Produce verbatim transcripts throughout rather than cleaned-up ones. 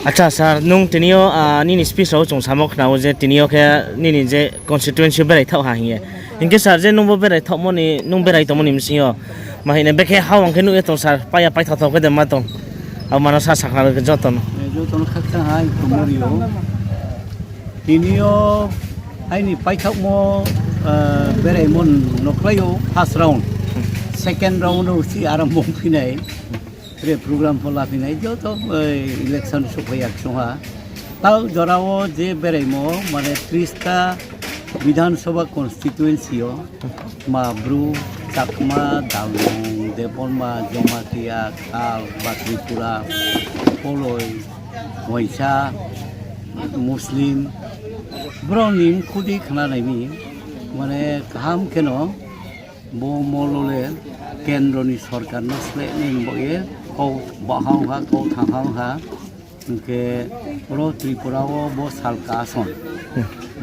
Acha sir, nung tini yo, ah, nini speech rao chung samo khna ou je tini yo khe nini je constituency berai thaoh ha hing ye. Hing khe sir, je nung bo berai thaohmo ni, nung berai tongmo ni bsing yo, ma hing ne bekhe hao ang khe nuh ye tong sir, paiya paithaoh thaoh khe de ma tong. Abo mano sa sakhna joto no. Eh, joto no khakchang hai tongmo ri ou. Tini yo aini paithaohmo, eh, beraimo no klái ou first round. Second round wo si arambo ongphi nai. Tre program pho laphi nai joto, eh, election souhphai ya ksung ha. Tao jora wo je beraimo, mane tris ta Bidhan Sabha constituency yo, ma Bru, Chakma, Dalmung, Debbarma, Jamatia, Kal, ba Tripura, Koloi, Waisa, Muslim, brao ni mkhu di khna nai mi, mane kaham kheno, bo molo le kendro ni sorkar no sleh nai bo ye, kau bahang ha, kau thang ha, hing khe oro Tripura wo bo salka ason.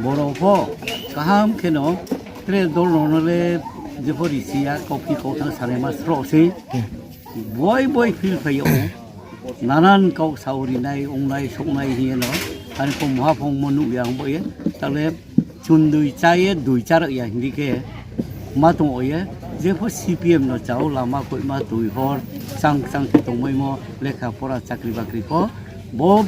Boro pho kaham kheno tre dol rao no le jepho risi ya, kauphi kauthang sanaima sroh sei. Boi boi feel phai yag ou. Nanan kau sao rinai, ongnai, souhnai hing ye no. Ani pho muha phongmo nuh ya ong bo ye. Tale chundui chá ye dui chá rao ya hing di khe ma tong o ye. Jepho C P M no chá ou, lama koihma tui hor, chang chang khe tongmaimo, lekha pora chakri bakri pho. Bo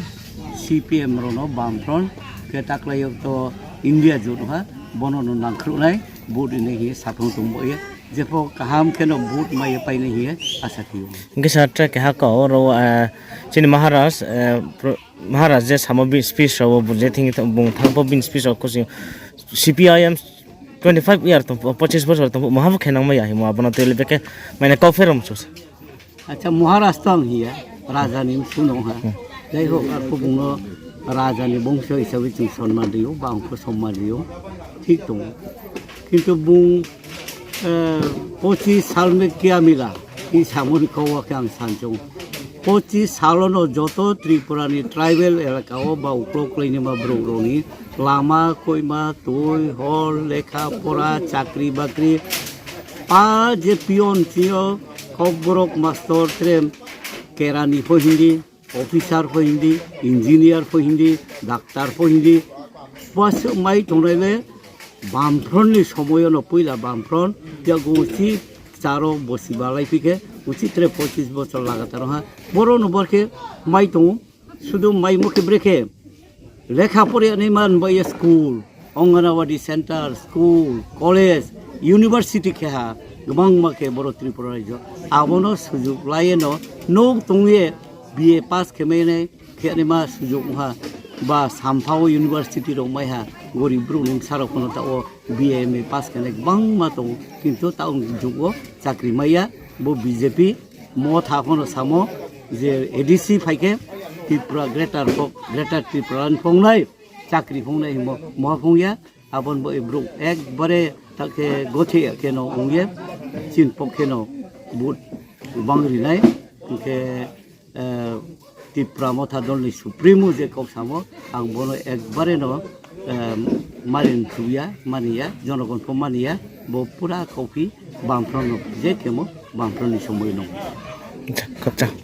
C P M rao no Bamfront khe taklái yo to India jut ha, bono no nangkhruh nai, vote ri nai hing ye saphang tong bo ye. Jepho kaham kheno vote mai ye pai nai hing ye asa khe ou. Hing khe sir, tre keha kau oro, eh, chini Maharaj, eh, pro-, Maharaj je samo bini speech rao wo bung je thing bung thanng pho bini speech rao khusi C P I M twenty five year tong, pochis bosor tong, maha pho khe nangmai ya hingmo, abo no tui le bekhe, mane kau pherom su. Acha, Maharaj to ang hing ya, raja ni msu no ha. Jai hok, arphuh bung no raja ni bongso hisabe chung sonman ri ou, ba ang pho sonman ri ou, thik tong ou. Kintu bung, eh, pochis sal mein kya mila, i samo ni kau wo khe ang san chung. Pochis sal wo no joto Tripura ni tribal elaka wo ba uklau kláinaima brouh rao ni lama, koihma, tui, hor, lekha, pora, chakri, bakri, pa je peon chini yo, kokborok, mastor, tre, kerani pho hing di, officer pho hing di, engineer pho hing di, doctor pho hing di, bo se mai tongnai le Bamfront ni somoi yo no poila Bamfront, yago uchih kcharo bosi balai phi khe, uchih tre pochis bosor lagatar ha. Boro no bor khe mai tong ou, sudu maimo khe brekhe lekha pore ya nai man bai ye school, Anganwadi center, school, college, university khe ha, gbangma khe boro Tripura raijo. Abo no sujug lai ye no, nouh tong ye B A pass khe mai nai, khe naima sujug ong ha, ba sampha wo university rao mai ha, gorib brouh ni bsa rao pho no taoh wo B A M A pass khe nai gbangma tong ou, kintu taoh jug wo chakri mai ya, bo B J P Motha pho no samo je A D C phai khe Tripura greater pho, greater Tripura ni phung nai, chakri phung nai hingmo, muha phung ya, abo ni bo brouh ekbare ta khe gothe ya khe no ong ye, chini pokhe no vote gbang ri nai, hing khe, eh, Tipra Motha dol ni supremo je kau samo, ang bo no ekbare no, eh, mari mchu ya, mani ya, jonogon pho mani ya, bo pura kauphi Bamfront no je khemo, Bamfront ni somoi no. Khakchang.